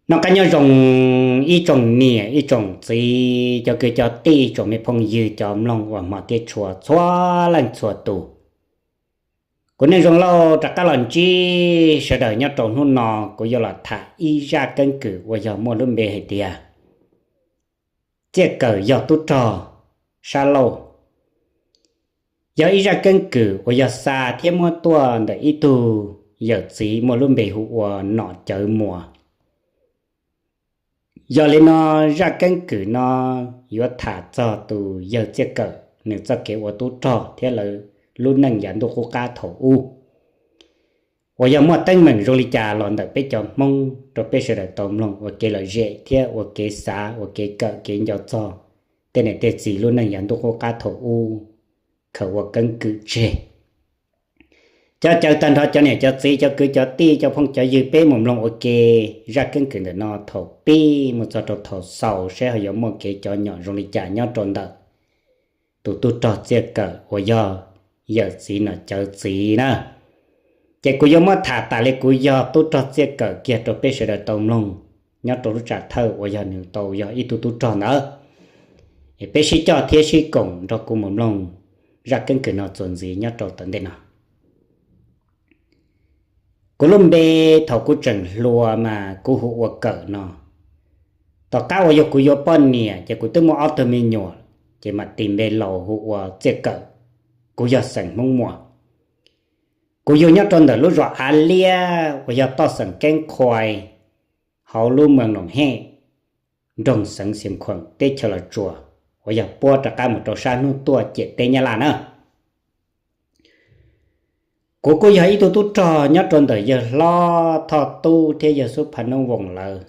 Noj qab nyob zoo ib tsoom niam ib tsoom txiv, cov kwv cov tij, tsoom me phooj ywg, cov mloog uas hmov thiab tshua txhua leej txhua tus. Kuv Neej Zoo Lauj rov qab los ntsib sawv daws nyob rau hnub no, kuv yuav los tham ib zaj keeb kwm uas yog muaj lub npe hais tias Txiaj Kawm yog tub rog sab laug. Yog ib zaj keeb kwm uas yog xa thiab muab tuaj ntawm ib tug yawm txiv muaj lub npe hu ua Nom Cawv Muas. Yog li no, zaj keeb kwm no yuav tham txog tus yawg Txiaj Kawm nws txoj kev ua tub rog thiab lawv lub neej yav ntuj qub qab thaum ub, uas yog muaj teeb meem zoo li cas los ntawm peb cov Hmoob rau peb sawv daws tau mloog ua kev lom zem thiab ua kev xav ua kev kawm kev nco txog tej niam tej txiv lub neej yav ntuj qub qab thaum ub khaws ua keeb kwm tseg. Cov caw tag nrho cov niam cov txiv, cov kwv cov tij, cov phooj cov ywg, peb mus mloog ua ke zaj keeb kwm ntawm no thaum pib mus txog rau thaum xaus saib ho yuav muaj kev cov nyom zoo li cas nyob rau ntawm tus tub rog Txiaj Kawm uas yog yawm txiv Nom Cawv txiv na. Ces kuv yuav muab tham tas li kuv yog tub rog Txiaj Kawm kiag rau peb sawv daws tau mloog nyob rau lub tsam thawj uas yog nws tau yog ib tug tub rog ntawd. Es peb sib coj thiab sib koom nrog kuv mus mloog zaj keeb kwm no txuas ntxiv nyob rau tom ntej no. Kuv lub npe thaum kuv tseem hluas mas kuv hu ua Kawm no. Tom qab uas yog kuv yuav poj niam ces kuv twb muaj ob tug me nyuam, ces mam tis npe laus hu ua Txiaj Kawm. Kuv yog xeem Hmoob Muas. Kuv yug nyob rau ntawm lub zos Av Liab uas yog toj xeem Keeb Qhuai, hauv lub moos Noom Hej, nroog xeev Xeev Khuam, teb chaws Los Tsuas, uas yog puab rov qab mus rau sab hnub tuaj ciam teb Nyab Laj na. Kuv kuj yog ib tug tub rog nyob rau ntawm yawg hlob Thoj Tub thiab yawg Xub Pha Noob Voos lawv.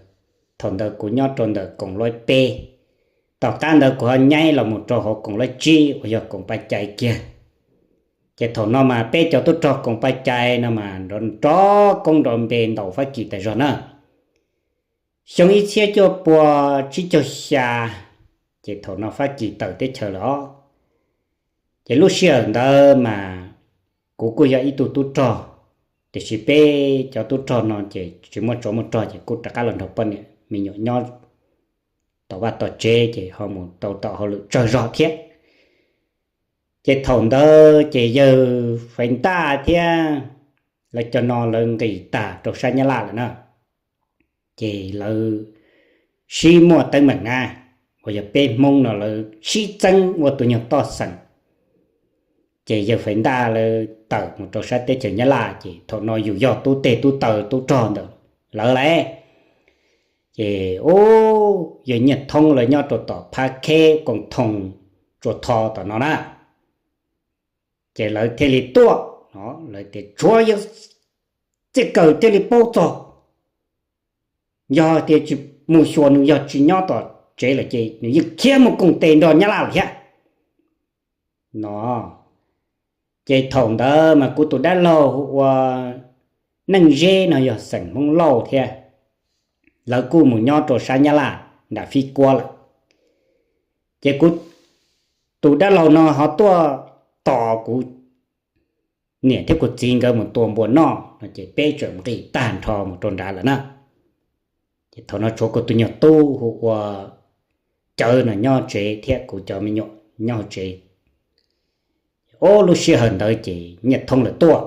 Thaum ntawd kuv nyob rau ntawm koom lab peb, tom qab ntawd kuv ho nyaib los mus rau hauv koom lab tsib uas yog koom Paj Cai kiag. Ces thaum no mas peb cov tub rog koom Paj Cai no mas nrov nrov koob nrov npe ntaus Fab Kis tas zog na. Xyoo ib txhiab cuaj pua tsib caug xya, ces thaum no Fab Kis tawm teb chaws lawm os. Ces lub sij hawm ntawd mas kuv kuj yog ib tug tub rog, tiam sis peb cov tub rog no ces tsis muaj tsov muaj rog ces kuj rov qab los nrog poj niam me nyuam nyob tom vaj tom tsev ces ho mus tau tom hauj lwm tsawg zog thiab. Ces thaum ntawd ces yawg Faiv Ntaj thiab lawv cov no lawv nqis tag rau sab Nyab Laj lawm na. Ces lawv sib muaj teeb meem na, uas yog peb Hmoob no lawv sib txeeb ua tus nyuag toj xeem. Ces yawg Faiv Ntaj lawv tawm mus rau sab teb chaws Nyab Laj, ces thaum no yus yog tub teg tub taw tub rog ntawm lawv lawm. Ces ub, yawg Nyiaj Thoob lawv nyob rau tom Phab Kheb, Koom Thoo, Tsua Tho tom no na. Ces lawv thiaj li tuaj, lawv tias tshuav yawg Txiaj Kawm thiaj li paub txog. Yog tias tsis mus xyuas nws, yog tsis nyob tom tsev lawm ces nws yeej khiav mus koom tes nrog Nyab Laj lawm thiab no. Ces thaum ntawd mas kuv tus dab laug hu ua Neej Zeb no yog xeem Hmoob Lauj thiab, lawv kuj mus nyob rau sab Nyab Laj nram Fib Kuab lawm. Ces kuv tus dab laug no ho tuaj tos kuv niam thiab kuv txiv nkawd mus tua npua noj no ces peb txawm nqis tag nrho mus rau nrad lawm na. Ces thaum no tshuav kuv tus nyuag tub hu ua Cawv no nyob tsev thiab kuv cov me nyuam nyob hauv tsev. Ub, lub sij hawm ntawd ces Nyiaj Thoob lawv tuaj,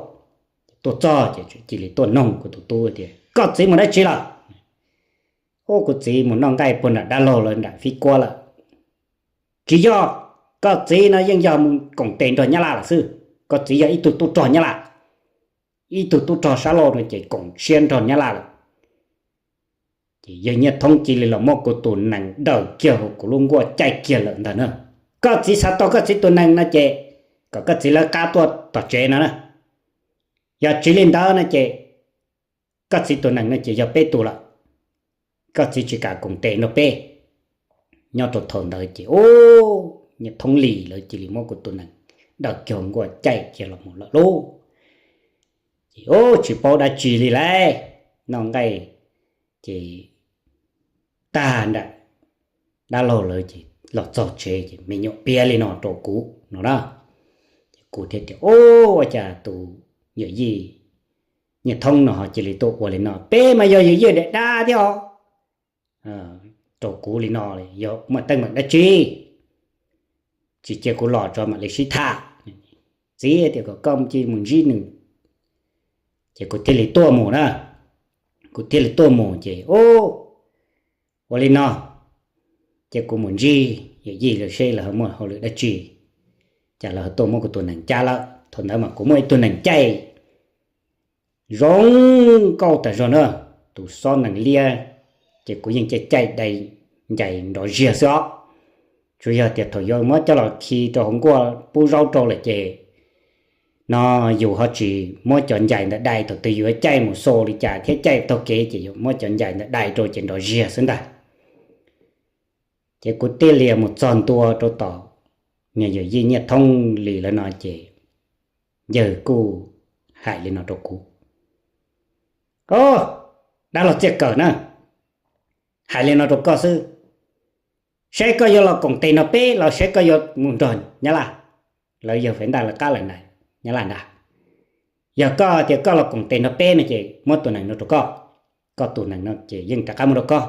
tuaj txog ces cia li tuaj noog kuv tus tub tias, Koj txiv mus dab tsi lawm? Ub, kuv txiv mus noj nqaij puag nram dab laug lawv nram Fib Kuab lawm. Tsis yog, koj txiv no yeej yog mus koom tes nrog Nyab Laj lawm xwb. Koj txiv yog ib tug tub rog Nyab Laj, ib tug tub rog sab laug no ces koom siab nrog Nyab Laj lawm. Ces yawg Nyiaj Thoob cia li los muab kuv tus nees dawm kiag hauv kuv lub nkuaj caij kiag lawm ntag na. Koj txiv xav tau koj txiv tus nees no ces kom koj txiv lawv qab tuaj tom tsev no na. Yog tsis li ntawd no ces koj txiv tus nees no ces yog peb tus lawm. Koj txiv tsis kam koom tes nrog peb. Nyob rau thaum ntawd ces ub, Nyiaj Thoob Lis lawv cia li muab kuv tus nees dawm kiag hauv nkuaj caij kiag los mus lawm lauj. Ces ub, tsis paub dab tsi li lauj. Noj nqaij ces tag nram dab laug lawv ces los txog tsev ces me nyuam piav li no rau kuv no na. Ces kuv thiaj tias, Ub, ua cas tus yawm yij Nyiaj Thoob no ho cia li tuaj ua li no? Peb mas yog yawm yij daim dab thiab os. rau kuv li no, yog muaj teeb meem dab tsi, tsis cia kuv los tso mam li sib tham. Txiv tias kom koj cia mus ntsib nws. Ces kuv thiaj li tuaj mus na, kuv thiaj li tuaj mus ces ua li no, ces kuv mus ntsib yawm yij lawv seb lawv ho muaj hauj lwm dab tsi, cas lawv ho tuaj muab kuv tus nees cab lawm. Thaum ntawd mas kuv muaj ib tug nees caij zoo nkauj tas zog na, tus xob nees liab, ces kuv yeej caij caij dai ncais nrov ziag xwb os. Tsuas yog tias thaum yuav muab coj los khi rau hauv nkuaj pub zaub rau lawm ces no yus ho tsis muab cov ncais ntawd dai, thaum twg yuav caij mus xo li cas thiab caij taug kev ces yuav muab cov ncais ntawd dai rau ces nrov ziag xwb ntag. Ces kuv thiaj li mus txog ntua rau tom niag yawm yij Nyiaj Thoob Lis lawv no ces yawg kuj hais li no rau kuv, Au, dab laug Txiaj Kawm na, hais li no rau koj xwb, saib koj yuav los koom tes nrog peb los saib koj yuav mus nrog Nyab Laj. Lawv yawg Faiv Ntaj lawv qab lawm ntag, Nyab Laj ntag. Yog koj tias koj los koom tes nrog peb no ces muab tus nees no rau koj, koj tus nees no ces yeej rov qab muab rau koj.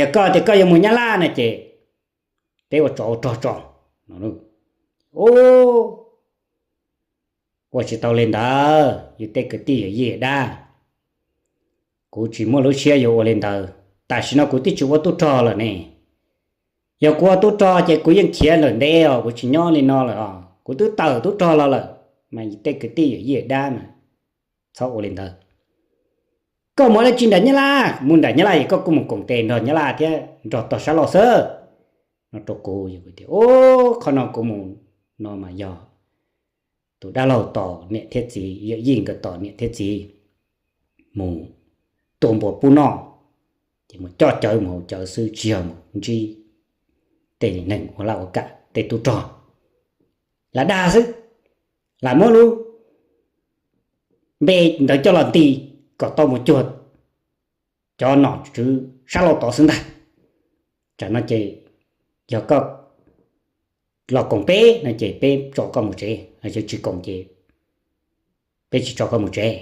Yog koj tias koj yuav mus Nyab Laj no ces peb ua tsov ua rog tso. Ua tsis tau li ntawd, yus tej kwv tij yawm yij dab, kuv tsis muaj lub siab yuav ua li ntawd. Tam sim no kuv twb tsis ua tub rog lawm ne. Yog kuv ua tub rog ces kuv yeej khiav lawm ntev os, kuv tsis nyob li no lawm os, kuv twb tawm tub rog los lawm. Mas tej kwv tij yawm yij dab mas txhob ua li ntawd. Koj mus dab tsi nram Nyab Laj? Mus nram Nyab Laj es koj kuj mus koom tes nrog Nyab Laj thiab nrog tog sab laug xwb no rau kuv. Tias, Qhov no kuv mus no mas yog tus dab laug tos niam thiab txiv, yawm yij nkawd tos niam thiab txiv mus tua npua pub noj, ces mus coj cawv mus haus cawv xwb, tsis yog mus ntsib tej neeg ua laj ua kam, tej tub rog. Lam dag xwb, lam muab lub npe ntawd coj los nti kom tau mus cuag cov nom tswv sab laug tod xwb ntag. Tam no ces yog koj los koom peb no ces peb tso koj mus tsev, yog tsis koom ces peb tsis tso koj mus tsev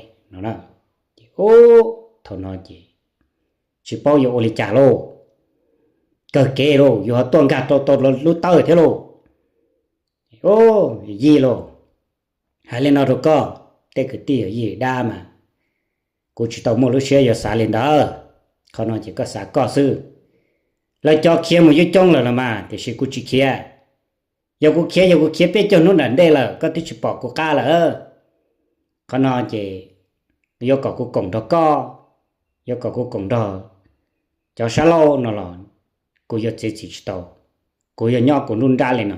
no. Ces thaum no ces tsis paub yuav ua li cas lauj, kawg kev lauj, yus ho tuaj nkag rau tau lub tawj thiab lauj. Yij lauj, hais li no rau koj, tej kwv tij yawm yij dab mas kuv tsis tau muaj lub siab yuav xav li ntawd. Qhov no ces koj xav koj xwb. Lawv cov khiav mus coob coob lawm los mas, tiam sis kuv tsis khiav. Yog kuv khiav, yog kuv khiav peb caug hnub nram ntej lawm koj twb tsis pom kuv qab lawm. Qhov no ces yuav kom kuv koom nrog koj, yuav kom kuv koom nrog cov sab laug no los kuv yuav txiav txim tsis tau. Kuv yuav nyob kuv nruab nrab li no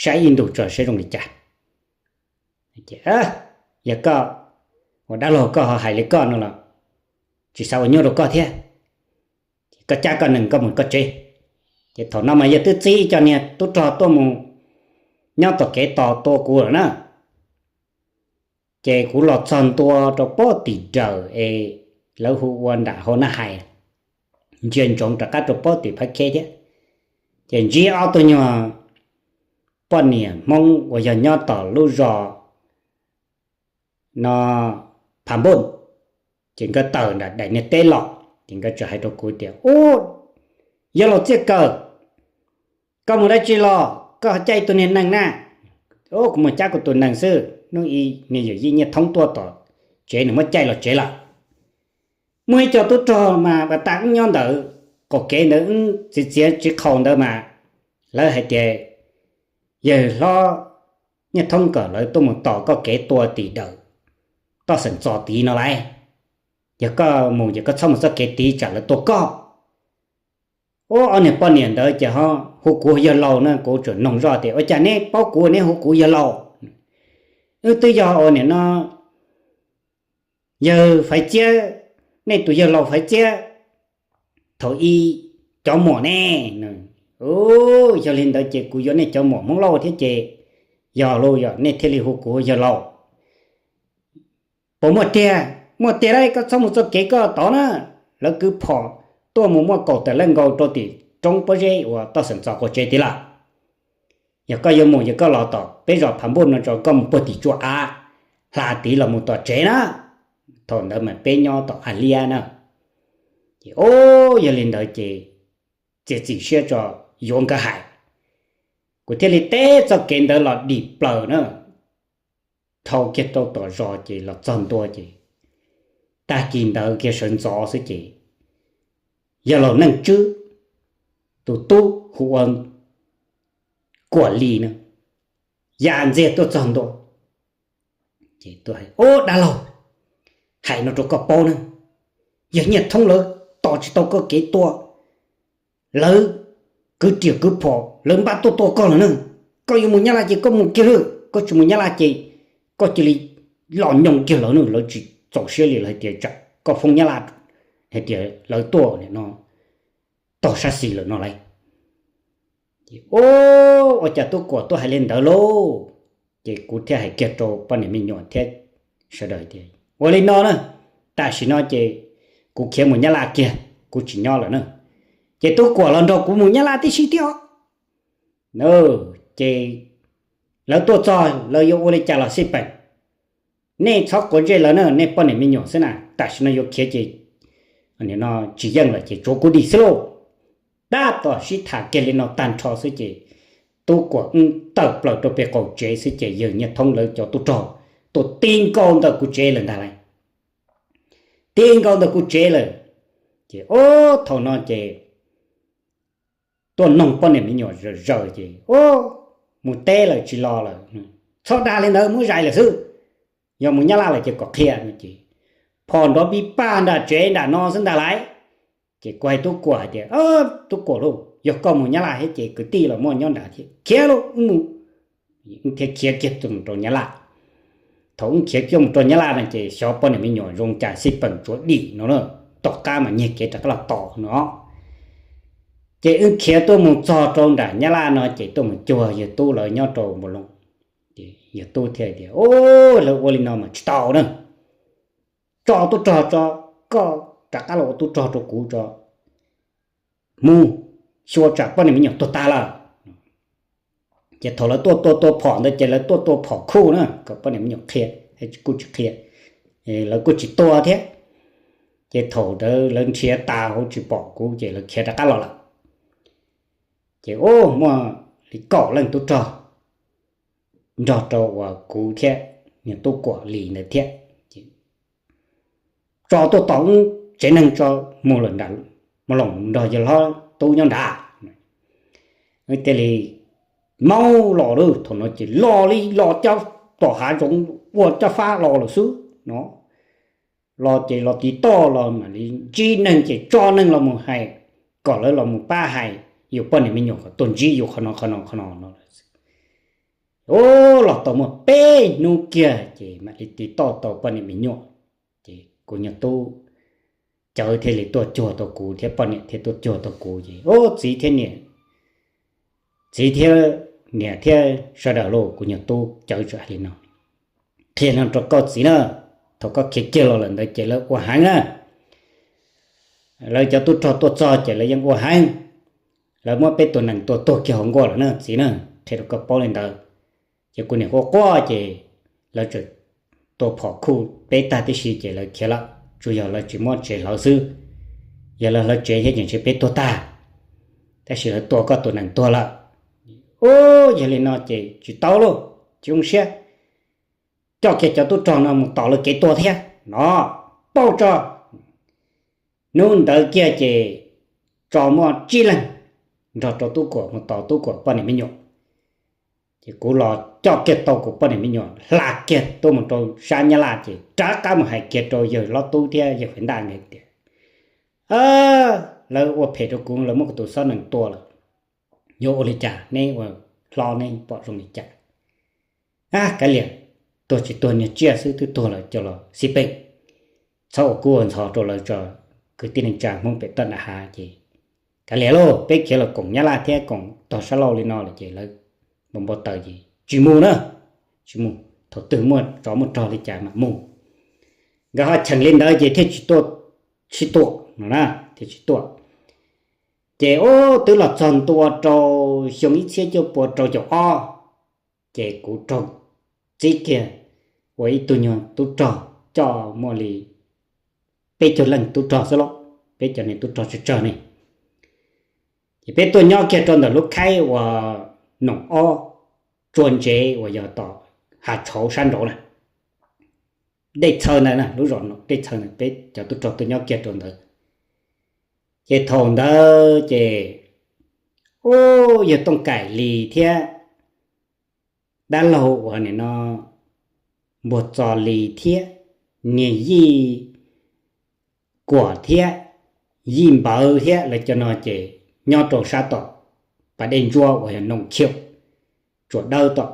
saib ib ntus tso saib zoo li cas. Yog koj ua dab laug koj ho hais li koj no los tsis xav ua nyuaj rau koj thiab. Koj cab koj nees koj mus koj tsev. Ces thaum no mas yawg twb txib cov niag tub rog tuaj mus nyob tom kev tos tua kuv lawm na. Ces kuv los txog ntua rau pob tim dawm es lawv hu ua nram hauv Nab Hais, ntsia ntsoov rov qab rau pob tim Phab Kheb thiab. Ces ntsib ob tug nyuag poj niam Hmoob uas yog nyob tom lub zos no Phav Npoj, ces nkawd tawm nram daim niag teb los, ces nkawd txawm hais rau kuv tias, Ub, yawg laus Txiaj Kawm, koj mus dab tsi los koj caij tus niag nees na? Kuv mus cab kuv tus nees xwb, hnub ib niag yawm yij Nyiaj Thoob tuaj tom tsev nws muab caij los tsev lawm. Muaj ib co tub rog mas pas tas wb nyob ntawd qaum kev ntawd, wb txiav txiav txiv qhaus ntawd mas lawv hais tias yawg hlob Nyiaj Thoob kom lawv tuaj mus tos koj kev tua tim dawm toj xeem txos tid no lauj. Yog koj mus ces koj txhob mus txoj kev tid tsam lawv tua koj. Ub, ob niag poj niam ntawd ces ho hu kuv yawg laus na, kuv tsuas noog zoj tias, Ua cas neb paub kuv neb hu kuv yawg laus? Wb twb yog ua niam no yawg Faiv Txiab, nej tus yawg laus Faiv Txiab thaum ub cov muam ne. Yog li ntawd ces kuv yuav nej cov muam Hmoob Lauj thiab ces yog los yog nej thiaj li hu kuv yawg laus. Puas muaj tiag? Muaj tiag lauj, koj txhob mus txoj kev koj tod na. Lawv kwv phom tuaj mus muaj kaum tawm leej nkaus rau tim roob pob zeb uas toj xeem txos qaum tsev tid lawm. Yog koj yuav mus ces koj los tom peb zos Phav Npoj no tso, koj mus puag tim tsua av hla tid los mus tom tsev na. Thaum ntawd mas peb nyob tom av liab na. Ces o, yog li ntawd ces txiav txim siab tso yuav nkawd hais. Kuv thiaj li teb txoj kev ntawd los dim plaws na, dhau kiag rau tom zos ces los txog ntua ces tag kis ntawd kiag sawv ntxov xwb ces yog laus Neej Tswb tus tub hu ua Kuam Lis na, ya ntxiag tuaj txog ntua. Ces, o, dab laug, hais no rau koj paub na, yog Nyiaj Thoob lawv tos tsis tau koj kev tua, lawv kwv riam kwv phom lawv npaj tuaj tua koj lawm na. Koj yuav mus Nyab Laj ces koj mus kiag lawm, koj tsis mus Nyab Laj ces koj cia li los nyoog kiag lawv na, lawv tsis txaus siab li lawv hais tias tsam koj foob Nyab Laj hais tias lawv tuaj no tog sab xis lawm no lauj. Ces o, ua cas Tub Kuam tuaj hais li ntawd lauj? Ces kuv thiaj hais kiag rau poj niam me nyuam thiab sawv daws tias ua li no na, tam sim no ces kuv khiav mus Nyab Laj kiag, kuv tsis nyob lawm na. Ces Tub Kuam los nrog kuv mus Nyab Laj tib si thiab os. Ces lawv tuaj txog lawv yuav ua li cas los xij peem, nej txhob quav ntsej lawv na, nej poj niam me nyuam xwb na, tam sim no yuav khiav ces tsis yeej lawm ces tsuav kuv dim xwb lauj. Tab tom sib tham kiag li no tag nrho xwb ces Tub Kuam wb tawm plaws rau pem qaum tsev xwb ces yawg Nyiaj Thoob lawv cov tub rog tuaj ti nkaus ntawm kuv tsev lawm ntag lauj. Ti nkaus ntawm kuv tsev lawm. Ces o, thaum no ces tuaj noog poj niam me nyuam zaws zaws ces o, mus teb lawm tsis los lawm. Txhob dag li ntawd, muab zais lawm xwb. Yog mus Nyab Laj lawm ces kom qhia no ces phom nrov pij paj nram tsev nram no xwb ntag lauj. Ces kuv hais Tub Kuam hais tias, Tub Kuam lauj, yog koj mus Nyab Laj thiab ces kwv tij los muaj nyob nrad thiab, khiav lauj wb mus. Wb thiaj khiav kiag mus rau Nyab Laj. Thaum wb khiav kiag mus rau Nyab Laj no ces xyov poj niam me nyuam zoo cas xij peem tsuav dim no na, tom qab mas nyiag kev rov qab los tos no. Ces wb khiav tuaj mus txog rau nram Nyab Laj no ces tuaj mus cuag yawg Tub lawv nyob rau Npus Loos. Yawg Tub thiaj tias, O, lawv ua li no mas tsis tau na. Tso tub rog tso, koj rov qab los ua tub rog rau kuv tso, mus, xyuas tsam poj niam me nyuam tuag tas lawm. Ces thaum lawv tuaj tua tua phom ntawd ces lawv tuaj tua phom khuj na kom poj niam me nyuam qhia, kuj tsis qhia, lawv kuj tsis tua thiab. Ces thaum ntawd lawv nrhiav tas hauv tsis pom kuv ces lawv khiav rov qab los lawm. Ces ub, muaj li kaum leej tub rog nrog rau uas kuv thiab niag tub Kuam Lis ntawd thiab, tso tuaj tos wb tsev neeg tso, mus lawm nram Npus Loos nrog yawg hlob Tub nyob nrad. Wb thiaj li maub los lawm, thaum no ces los li los cov tom hav zoov ua cov fab los lawm xwb no. Los ces los tiv toj los mam li ntsib neeg ces tso neeg los mus hais kom lawv los mus pab hais yus poj niam me nyuam kom tuaj ntsib yus qhov no qhov no qhov no no. Ub, los tau muaj peb hnub kiag ces mam li tiv toj tau poj niam me nyuam. Ces kuv niag tub Cawv thiaj li tuaj cuag tau kuv thiab poj niam thiaj tuaj cuag tau kuv ces ub, txiv thiab niam, txiv thiab niam thiab sawv daws lauj, kuv niag tub Cawv txawm hais li no, Qhia no rau koj txiv na, thaum koj khiav kiag los lawm ntawd ces lawv ua heev na. Lawv cov tub rog tuaj txog ces lawv yeej ua heev. Lawv muab peb tus nees tua tuag kiag hauv nkuaj lawm na txiv na, qhia rau koj paub li ntawd. Ces kuv niam quaj quaj ces lawv txawm tua phom khuj peb tag tib si ces lawv khiav lawm, tsuas yog lawv tsis muab tsev hlawv xwb. Yog lawv hlawv tsev thiab ces ntshe peb tuag tag, tab sis lawv tua koj tus nees tuag lawm. Ub, yog li no ces tsis tau lauj, tsis zoo siab. Coj kiag cov tub rog no mus tos lawv kev tua thiab no, pauj tso. Hnub ntawd kiag ces tso muaj tsib leeg nrog rau tub Kuam mus tos tub Kuam poj niam me nyuam. Ces kuv los coj kiag tau kuv poj niam me nyuam hla kiag tuaj mus rau sab Nyab Laj ces rov qab mus hais kiag rau yawg hlob Tub thiab yawg Faiv Ntaj nkawd tias, Lawv ua phem rau kuv, lawv muab kuv tus xob nees tua lawm, yuav ua li cas, neb ua hlob neb pom zoo li cas? Ab, kav liam, tuag tsis tuag niag tsiaj xwb, twb tuag lawm coj los xij peem, txhob ua kub ua ntxhov rau lawv tso, kwv tij neej tsa Hmoob pem toj nram hav ces kav liam lauj, peb khiav los koom Nyab Laj thiab koom tog sab laug li no lawm ces lawv npau npau taws ces tsis mus na, tsis mus. Thaum twg muaj tsov muaj rog li cas mam mus. Nkawd ho cheem li ntawd ces thiaj tsis tuaj, tsis tuaj no na, thiaj tsis tuaj. Ces ub, twb los txog ntua rau xyoo ib txhiab cuaj pua rau caum ob, ces kuv raug txib kiag ua ib tug nyuag tub rog, coj muaj li peb caug leej tub rog xwb lauj. peb cov niag tub rog tsawg tsawg ne. Ces peb tuaj nyob kiag rau ntawm lub khaib uas noom ob tsua ntsev uas yog tom hav tshauv sab nraud na, Dej Txhawv ntawd, lub zos Dej Txhawv ntawd, peb cov tub rog tuaj nyob kiag rau ntawd. Ces thaum ntawd ces, u, yawg Tooj Kaim Lis thiab dab laug uas nim no Npuag Txos Lis thiab niag Yij Kuam thiab Yij Npawv thiab lawv cov no ces nyob rau sab tom pas dej ntsuab uas yog Noom Khiam, Tsuas Dawb tom,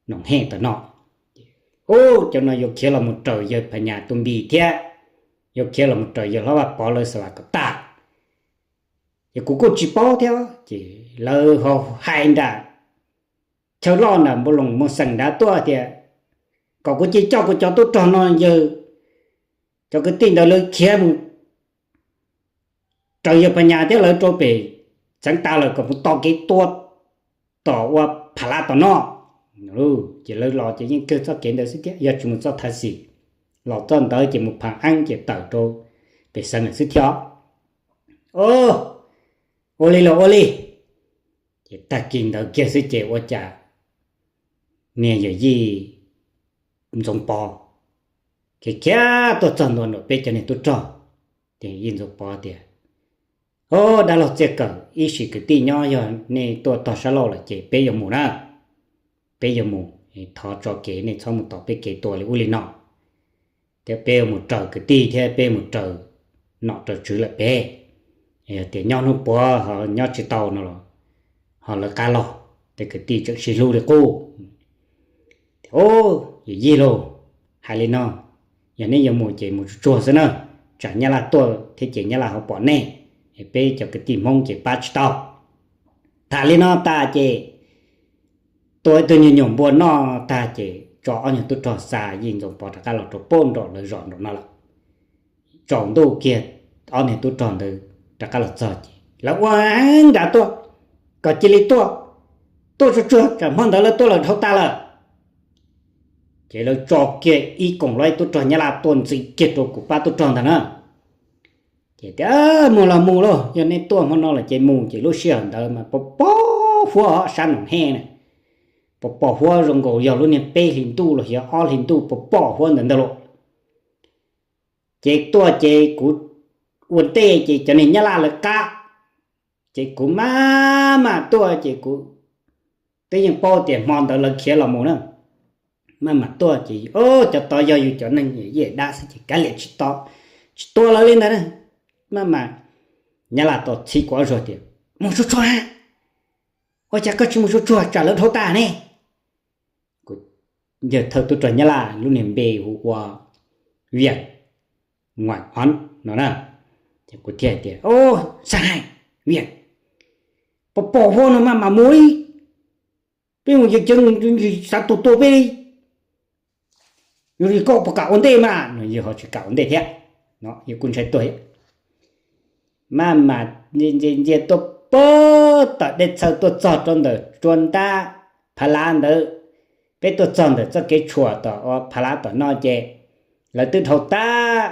Noom Hej tom no. U, cov no yuav khiav los mus raws yawg Phas Nyas tus npis thiab yuav khiav los mus raws yawg hlob Vaj Pov lawv xa vas kom tag. Ces kuv kuj tsis paub thiab ces lawv ho hais nram chaw loj nram Npoo Loos Moos Xeem nrad tuaj tias kom kuv cia coj kuv cov tub rog no, yawg cov kwv tij ntawd lawv khiav mus raws yawg Phas Nyas thiab lawv rau pem Xeev Tas lawm, kom mus tos kev tua tom ua Phas Lav tom no. Ces lawv los ces yeej kawg txoj kev ntawd xwb thiab, yog tsis mus txoj Thav Xis, los txoj ntawd ces mus Phas Eeb ces tawm rau pem Xeev lawm xwb thiab. O, ua li los ua li. Ces tag kis ntawd kiag xwb ces ua cas niag yawm yij Ntxoov Pov khiav khiav tuaj txog ntua ntawm peb cov niag tub rog. Ces yij Ntxoov Pov tias, O, dab laug Txiaj Kawm, ib sim kwv tij nyob, yog nej tuaj tog sab laug lawm ces peb yuav mus na. Peb yuav mus, thov tso kev, nej txhob mus tom peb kev tua li ub li no. Thiab peb yuav mus raws kwv tij thiab peb mus raws nom raws tswv lawm peb. Yog tias nyob hnub puav ho nyob tsis tau no los ho lawv qab los, tej kwv tij tseem sib hlub li qub. Yawm yij lauj, hais li no, yog neb yuav mus ces mus tsuag tsuag xwb na, tsam Nyab Laj tuaj thiab ces Nyab Laj ho pom nej, peb cov kwv tij Hmoob ces pab tsis tau. Tham li no tas ces tua ib tug nyuag nyuam npua noj tag ces tso ob nyuag tub rog xa yij Ntxoov Pov rov qab los rau pem nraum lawv zos nraum no lawm. Tsaus ntuj kiag ob niag tub rog ntawd rov qab los txog ces lawv ua nrad tuaj, kom cia li tuaj, tuaj tsuag tsuag tsam hmo ntawd lawv tuaj lawm dhau tas lawm. Ces lawv tso kiag ib koom loj ib tub rog Nyab Laj tuaj ntxiv kiag rau kuv pab tub rog ntag na. Ces tias, Mus los mus lauj, yog nej tuaj hmo no lawm ces mus. Ces lub sij hawm ntawd mas pos pos huab sab Noom Hej na, pos pos huab zoo nkaus yog lub niag peb hlis ntuj los yog ob hlis ntuj, pos pos huab ntawd ntag lauj. Ces tuaj ces kuv ua ntej ces cov niag Nyab Laj lawv qab, ces kuv maj mam tuaj ces kuv twb yeej paub tias hmo ntawd lawv khiav los mus na. Maj mam tuaj ces, o, cov tod yog yus cov neeg yawm yij dab xwb ces kav liam tsis tua, tsis tua lawv li ntawd na. Maj mam, Nyab Laj tau txhib kuv ob zaug tias, Mus tsuag tsuag, ua cas koj tsis mus tsuag tsuag tsam lawv dhau tas ne? Kuv yawg thawj tub rog Nyab Laj lub niag npe hu ua Viam Nguam Ob no na. Ces kuv thiaj tias, Xab Hais, Viam, pos pos huab no maj mam mus li, peb mus yawg cawv xav tua tua peb li. Yog li koj puas kam ua ntej mas? No yawg ho tsis kam ua ntej thiab, yawg kuj ntshai tuag. Maj mam ntsia ntsia tuaj pem tom Dej Txhawv tuaj txog rau ntawm tsua ntab Phav Lav ntawd, peb tuaj txog ntawm txoj kev tshuam tom ua Phav Lav tom no ces lawv twb dhau tas,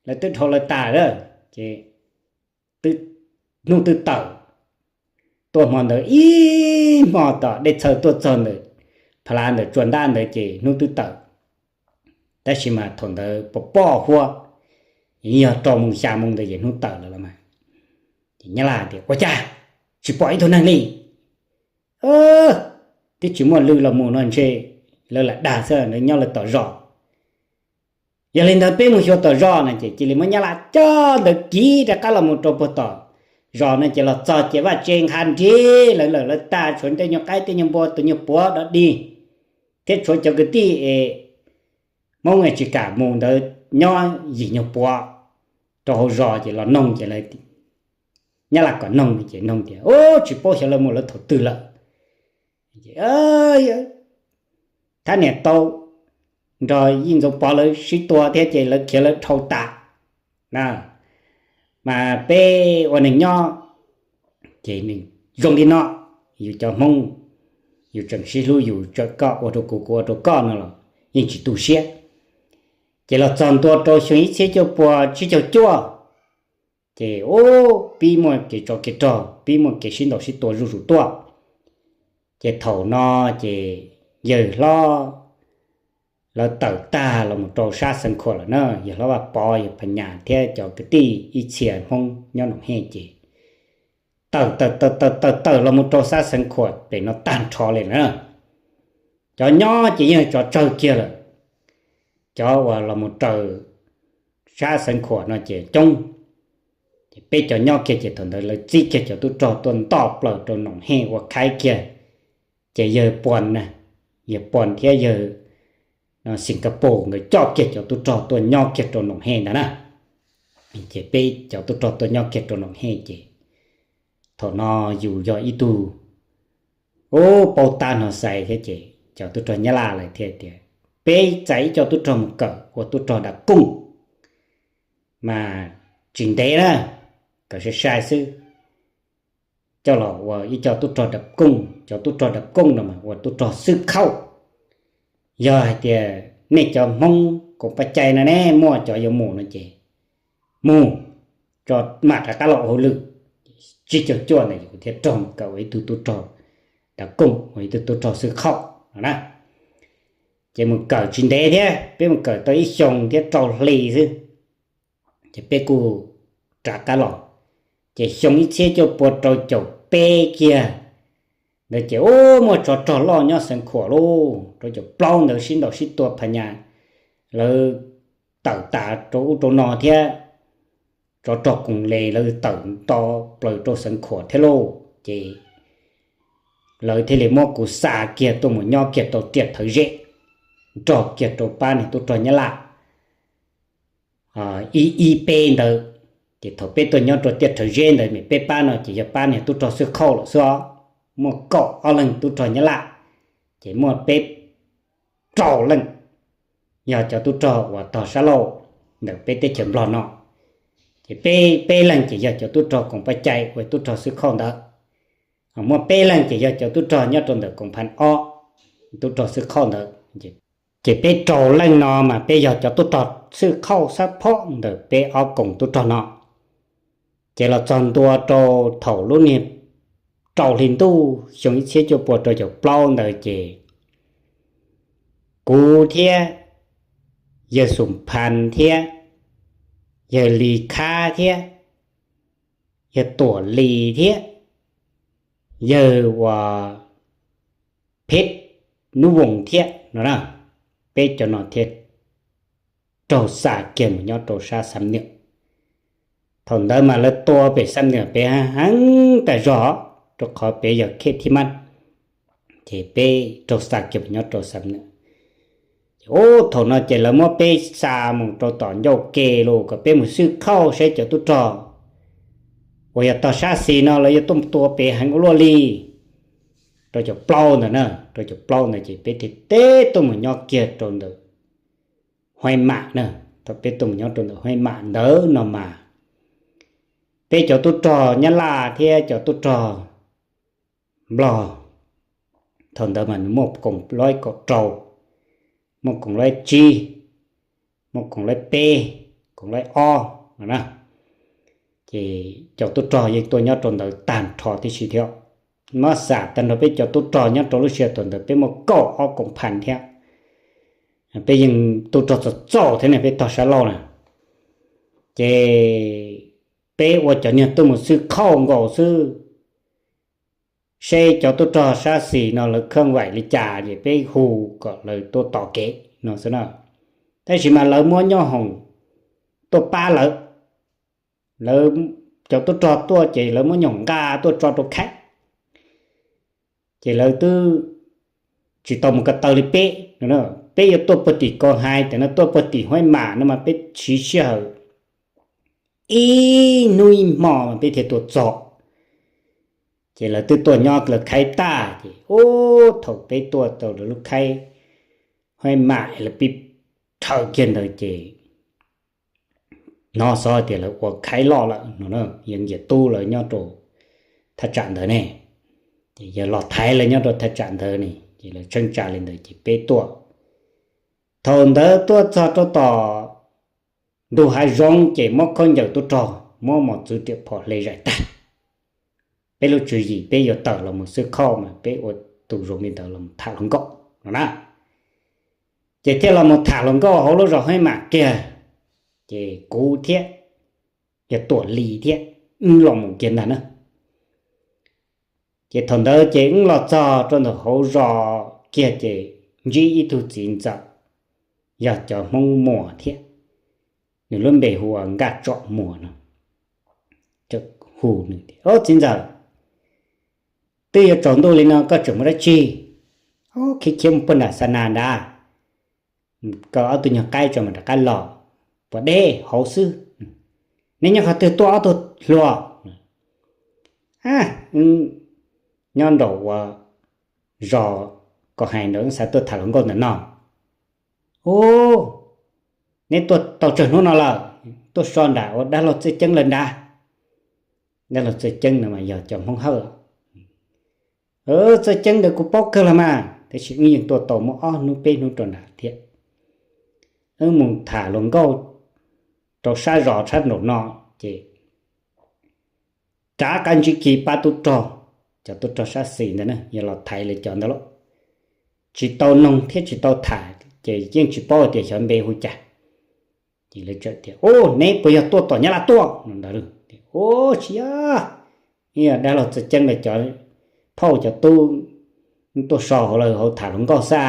lawv twb dhau lawv tas lawm ces hnub twb tawm. Tuaj hmo ntawd ib hmo tom Dej Txhawv tuaj txog ntawm Phav Lav ntawm tsua ntab ntawd ces hnub twb tawm. Tab sis mas thaum ntawd pos pos huab, yog rau moos xya moos ntawd ces hnub tawm lawm los mas. Ces Nyab Laj tias, Ua cas tsis pom ib tug neeg li? Twb tsis muaj lw los mus no ntshe lawv lam dag xwb, lawv nyob lawv tom zos. Yog li ntawd peb mus xyuas tom zos no ces cia li muab Nyab Laj coj ntawd kiv rov qab los mus rau puag tom zos no ces los txog ces vaj tse nqa nrig lawv lawm lawv tag, tshuav tej nyuag qaib tej nyuag npua tus nyuag puav dog dig thiab tshuav cov kwv tij es Hmoob tsis kam mus ntawd nyob yim nyuag puav rau hauv zos ces los noog ces lawv, Nyab Laj kom noog ces noog tias, Ub, tsis paub xyov lawv mus lawv thaum twg lawm. Thab niam tau nrog Yij Ntxoov Pov lawv sib tua thiab ces lawv khiav lawv dhau tas. Mas peb ua neeg nyob ces nws zoo li no, yus cov Hmoob, yus tseem sib hlub, yus tseem koj ua rau kuv, kuv ua rau koj no los yeej tsis tu siab. Ces los txog ntua rau xyoo ib txhiab cuaj puas tsib caug cuaj, Ces ub pib muaj kev tsov kev rog, pib muaj kev sib ntaus sib tua zuj zus tuaj. Ces thaum no ces yawg hlob lawv tawm tag los mus rau sab Xeev Khuam lawm na, yawg hlob Vaj Pov, yawg Phas Nyas thiab cov kwv tij ib txhia Hmoob nyob Noom Hej ces tawm tawm tawm tawm tawm tawm los mus rau sab Xeev Khuam pem no tag nrho li na. Cov nyob ces yeej tsov tsawg kiag lawm. Cov uas los mus raws sab Xeev Khuam no ces coob. Ces peb cov nyob kiag ces thaum ntawd lawv txib kiag cov tub rog tuaj ntoj plaws rau Noom Hej ua khaib kiag. Ces yawg Pua, yawg Pua thiab yawg Singapore nkawd coj kiag cov tub rog tuaj nyob kiag rau Noom Hej ntag na. Ces peb cov tub rog tuaj nyob kiag rau Noom Hej ces thaum no yus yog ib tug ub paub tab no xais thiab ces cov tub rog Nyab Laj lawv thiaj tias peb txais ib co tub rog mus kawm ua tub rog dam kooj mas tsis ntev na, kawm sai sai xwb, coj los ua ib co tub rog dam kooj. Cov tub rog dam kooj no mas ua tub rog xwb khauj. Yog hais tias nej cov Hmoob koom paj cai no ne muaj cov yuav mus no ces mus, tso mam rov qab los ua hauj lwm. Tsib caug cuaj ntawd yus thiaj raug mus kawm ua ib tug tub rog dam kooj, ua ib tug tub rog xwb khauj no na. Ces mus kawm tsis ntev thiab, peb mus kawm tau ib xyoo thiab rau hli xwb ces peb kuj rov qab los. Ces xyoo ib txhiab cuaj pua rau caum peb kiag ntawd ces ub muaj tsov rog loj nyob Xeev Khuam lauj, rau caum plaub ntawd sib ntaus sib tua Phas Nyas lawv tawm tas rau ub rau no thiab, tsov rog koom les lawv tawm nto plaws rau Xeev Khuam thiab lauj. Ces lawv thiaj li muab kuv xa kiag tuaj mus nyob kiag rau Tiaj Thawv Zeb, nrog kiag rau pab niag tub rog Nyab Laj ib ib peb ntawd. Ces thaum peb tuaj nyob rau Tiaj Thawv Zeb ntawd mas peb pab no ces yog pab niag tub rog xwb khauj lawm xwb os, muaj kaum ob leeg tub rog Nyab Laj, ces muaj peb rau leej yog cov tub rog uas tog sab laug ntawm peb teb chaws Nplog no, ces peb peb leeg ces yog cov tub rog koom paj cai ua tub rog xwb khauj ntawd, muaj peb leeg ces yog cov tub rog nyob rau ntawm koom phav ob, tub rog xwb khauj ntawd. Ces peb rau leej no mas peb yog cov tub rog xwb khauj xab phob ntawm peb ob koom tub rog no. Ces los txog ntua rau thaum lub niag rau hli ntuj xyoo ib txhiab cuaj pua rau caum plaub ntawd ces kuv thiab yawg Xum Phan thiab yawg Lis Khab thiab yawg Tuam Lis thiab yawg uas Pheb Nub Voos thiab no na, peb cov no thiaj raug xa kiag mus nyob rau sab Xam Nwm. Thaum ntawd mas lawv tua pem Xam Nwm pem heev tas zog, rau qhov pem yog khej thib mab, ces peb raug xa kiag mus nyob rau Xam Nwm. Ces ub thaum no ces lawv muab peb xa mus rau tom ncauj ke los kom peb mus xwb khauj saib cov tub rog uas yog tog sab xis no lawv yuav tuaj tua pem heev ua luaj li. Rau caum plaub ntawd na, rau caum plaub ntawd ces peb thiaj teb tuaj mus nyob kiag rau ntawm Huaib Mam na. Thaum peb tuaj mus nyob rau ntawm Huaib Mam ntawd no mas peb cov tub rog Nyab Laj thiab cov tub rog Nplog thaum ntawd mas nws muaj koom lab kaum rau, muaj koom lab tsib, muaj koom lab peb, koom lab ob no na. Ces cov tub rog yeej tuaj nyob rau ntawd tag nrho tib si thiab. Muab xam tag nrho peb cov tub rog nyob rau lub sij hawm thaum ntawd peb muaj kaum ob koom phav thiab. Peb yeej tub rog txom txom thiab ne, peb tog sab laug na. Ces peb ua cov niag tuaj mus xwb khauj nkaus xwb, seb cov tub rog sab xis no lawv khaj vaim li cas ces peb hu kom lawv tuaj tos kev no xwb na. Tab sis mas lawv muab nyoob hoom tuaj pab lawv, lawv, cov tub rog tuaj ces lawv muab nyoob hoom nqa tuaj tso rau khaib, ces lawv twb tsis tau mus ko taw li peb. Peb yuav tuaj puag tim Kos Hais, tam no tuaj puag tim Huaib Mam no mas peb siv sij hawm ib hnub ib hmo mas peb thiaj tuaj txog. Ces lawv twb tuaj nyob lawv khaib tag ces ub thaum peb tuaj tau lawv lub khaib Huaib Mam lawv pib rhaws kiag ntawd ces hnov xov tias lawv ua khaib loj lawm no, yawg Nyiam Tub lawv nyob rau thaj tsam ntawd ne, ces yawg Los Thaiv lawv nyob rau thaj tsam ntawd ne, ces lawv tshee tsa li ntawd ces peb tuaj. Thaum ntawd tuaj txog rau tom ntug hav zoov ces muab khaub ncaws tub rog muab mos txwv riam phom hle zais tag. Peb lub tswv yim peb yuav tawm los mus xwb khauj mas peb ua tus zoo li ntawd los tham hluas nkauj no na. Ces thiaj los mus tham hluas nkauj hauv lub zos Hmoob Mam kiag, ces kuv thiab yog Tuam Lis thiab wb los mus kiag ntag na. Ces thaum ntawd ces wb los txog rau ntawm hauv zos kiag ces ntsib ib tug txiv ntxawm, yog cov Hmoob Muas thiab, nws lub npe hu ua Nkaj Tsom Muas no. Hu nws tias, Au txiv ntxawm, twb yuav tsaus ntuj li no koj tseem mus dab tsi? Khiav khiav mus puag nram xa nas nrad, kaw ob tug nyuag qaib tso mam rov qab los. Puas deb hauv xwb. Neb nyob qhov twg tuaj ob tug hluas? Nyob nraum ua zos Kom Hais nraud, xav tuaj tham hluas nkauj ntawm no. Ub, neb tuaj tau tsawg hnub no lawm? Tuaj so nram ua dab laug Txawj Ceeb lawm nrad. Dab laug Txawj Ceeb no mas yog cov Hmoob Hawj. Txawj Ceeb ntawd kuv paub kawg los mas, tab sis wb yeej tuaj tau muaj ob hnub peb hnub rau nrad thiab. Wb mus tham hluas nkauj rau sab zos sab nraum no, ces rov qab ntsib kiag pab tub rog, cov tub rog sab xis ntawd na, yog los thaiv lawv cov ntawd lauj. Tsis tau noog thiab tsis tau tham ces yeej tsis paub tias xyov npe hu cas. Ces lawv txawm tias, Ub, neb puas yog tuaj tom Nyab Laj tuaj? No ntawd, Ub, tsis yog, yog dab laug Txawj Ceeb lawv cov phauj cov tub tuaj so hauv lawv hauv tham hluas nkauj xwb.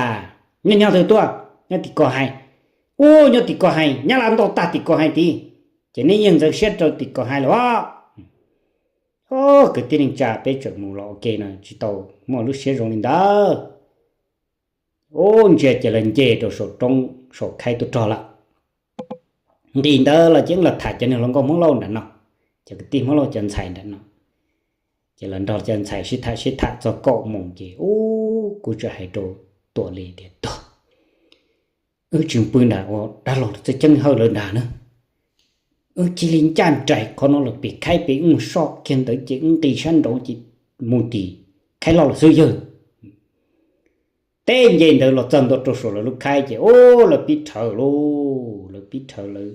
Nyob nyob twg tuaj? Nyob tim Kom Hais. Ub, nyob tim Kom Hais, Nyab Laj ntau tag tim Kom Hais tid, ces neb yeej ntxeev siab rau tim Kom Hais lawm os. Kwv tij neej tsa peb tseem mus los ua ke no tsis tau muaj lub siab zoo li ntawd. Ub, ntsia ces lawv nce rau saum roob saum khaib tub rog lawm. Nqis ntawd los ces wb los tham cov niag hluas nkauj Hmoob Lauj nram no, cov kwv tij Hmoob Lauj cov ntxhais nram no. Ces los nrog cov ntxhais sib tham sib tham txog kaum moos ces ub, kuv txawm hais rau Tuam Lis tias, Tuag, wb tsis pw nram ua dab laug Txawj Ceeb Hawj lawv nrad na. Wb cia li ncaj nraim qhov no los pem khaib pem, wb mus soj kiag ntawd ces wb nqis sab nraud ces mus tim khaib loj lawm xwb yawg. Teb nce ntawd los txog ntua rau saum lawv lub khaib ces ub, lawv pib rhawv lauj, lawv pib rhawv, lawv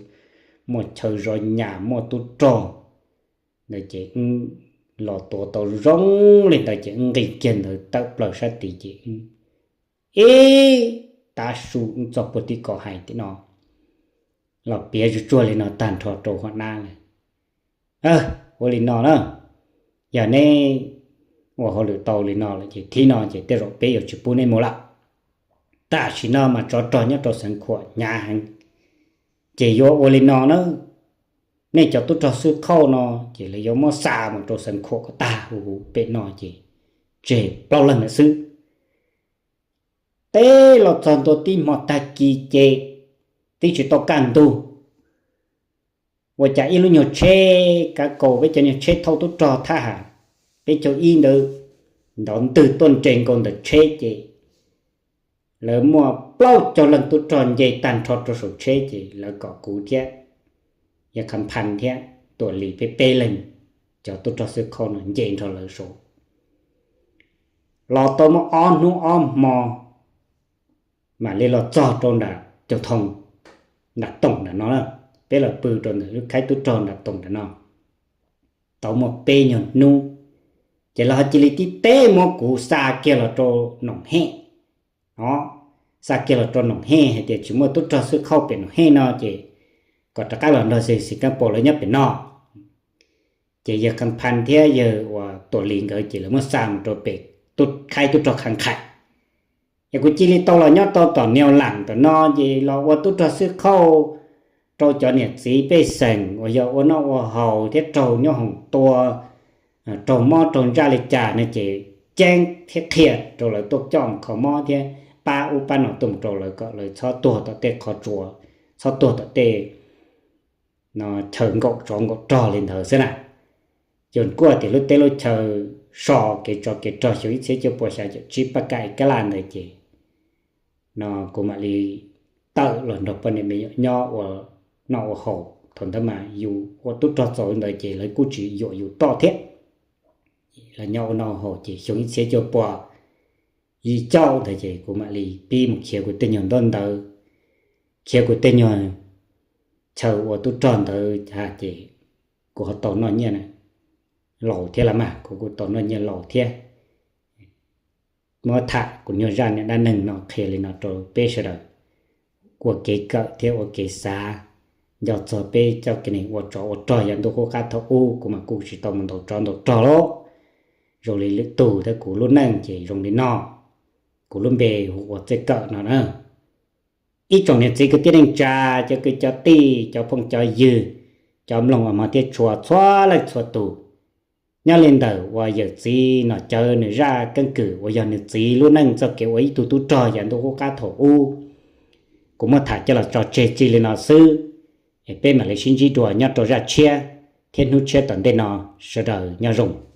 muaj chaw zov nyas muaj tub rog ntawd ces wb los tuav tau zoo li ntawd ces wb nqis kiag ntawd tawm plaws sab tid ces wb ib tav su wb txog puag tim Kom Hais tim no, los piav tsuag tsuag li no tag nrho rau Huam Nab lawm. Ua li no na, yog neb ua hauj lwm tau li no lawm ces thib no ces tej zaum peb yuav tsis pub neb mus lawm. Tam sim no mas tsov rog nyob rau Xeev Khuam hnyav heev, ces yuav ua li no na, nej cov tub rog xwb khauj no ces lawv yuav muab xa mus rau Xeev Khuam kom tag huv huv pem no ces tseg plaub leeg lawm xwb. Teb los txog ntua tib hmo tag kis ces twb tsis tau kaj ntug, ua cas ib lub nyuag tsheb kav kaus peb cov nyuag tsheb thauj tub rog thab ham peb caug ib ntawd ntov ntwg tuaj nres nkaus ntawm tsheb ces lawv muaj plaub caug leej tub rog nce tag nrho rau saum tsheb ces lawv kom kuv thiab Yawg Kham Phan thiab Tuam Lis peb peb leeg cov tub rog xwb khauj no nce nrog lawv saud. Los tau muaj ob hnub ob hmo mam li los txog rau nram Caug Thoo, nram Toom nram no. Peb los pw rau ntawm lub khaib tub rog nram Toom nram no tau muaj peb nyuag hnub, ces lawv ho cia li tib teb muab kuv xa kiag los rau Noom Hej. O, xa kiag los rau Noom Hej hais tias tsis muaj tub rog xwb khauj pem Noom Hej no ces kom rov qab los nrog Xi Kas Pos lawv nyob pem no. Ces Yawg Kham Phan thiab Yawg uas Tuam Lis nkawd ces lawv muab xa mus rau pem khaib tub rog Kham Khais. Ces kuv cia li tau los nyob tau tom Niau Lam tom no ces los ua tub rog xwb khauj rau cov niam txiv pej xeem uas yog ua noj ua haus thiab raug nyob hoom tua, raug mob raug ntsaj li cas no ces ceeb thiab qhia rau lawv tuaj coj mus kho mob thiab pab ub pab no tuaj mus rau lawv kom lawv txhob tuag tom tej qhov tsua, txhob tuag tom tej chaw nkaum tsov nkaum rog li ntawd xwb na. Ces kuj tias lub teb lub chaw so kev tsov kev rog xyoo ib txhiab cuaj pua xya caum tsib paj kab kab laj ntawd ces no kuv mam li tawm los nrog poj niam me nyuam nyob ua noj ua haus. Thaum ntawd mas yus ua tub rog txaus ntawd ces lawv kuj tsis yuam yus toj thiab. Los nyob ua noj ua haus ces xyoo ib txhiab cuaj pua yim caum ntawd ces kuv mam li pib mus khiav kuv tej nyuag ntaub ntawv, khiav kuv tej nyuag chaw ua tub rog ntawd ces kuv ho tau noj nyiaj laus thiab los mas, kuv kuj tau noj nyiaj laus thiab. Muab tham kuv nyuag zaj niag dab neeg no qhia li no rau peb sawv daws ua kev kawm thiab ua kev xav, nco txog peb cov kev neeg ua tsov ua rog yav ntuj qub qab thaum ub. Kuv mas kuj tsis tau mus ntaus tsov ntaus rog los, zoo li lwm tus thiab kuv lub neej ces zoo li no. Kuv lub npe hu ua Txij Kawm no na. Ib tsoom niam txiv kwv tij neej tsa, cov kwv cov tij, cov phooj cov ywg, cov mloog uas hmov thiab tshua txhua leej txhua tus, nyob li ntawm uas yawm txiv Nom Cawv nws zaj keeb kwm uas yog nws txiv lub neej txoj kev ua ib tug tub rog yav ntuj qub qab thaum ub, kuv muab tham coj los tso tseg txij li no xwb. Es peb mam li sib ntsib dua nyob rau zaj tshiab thiab hnub tshiab tom ntej no. Sawv daws nyob zoo.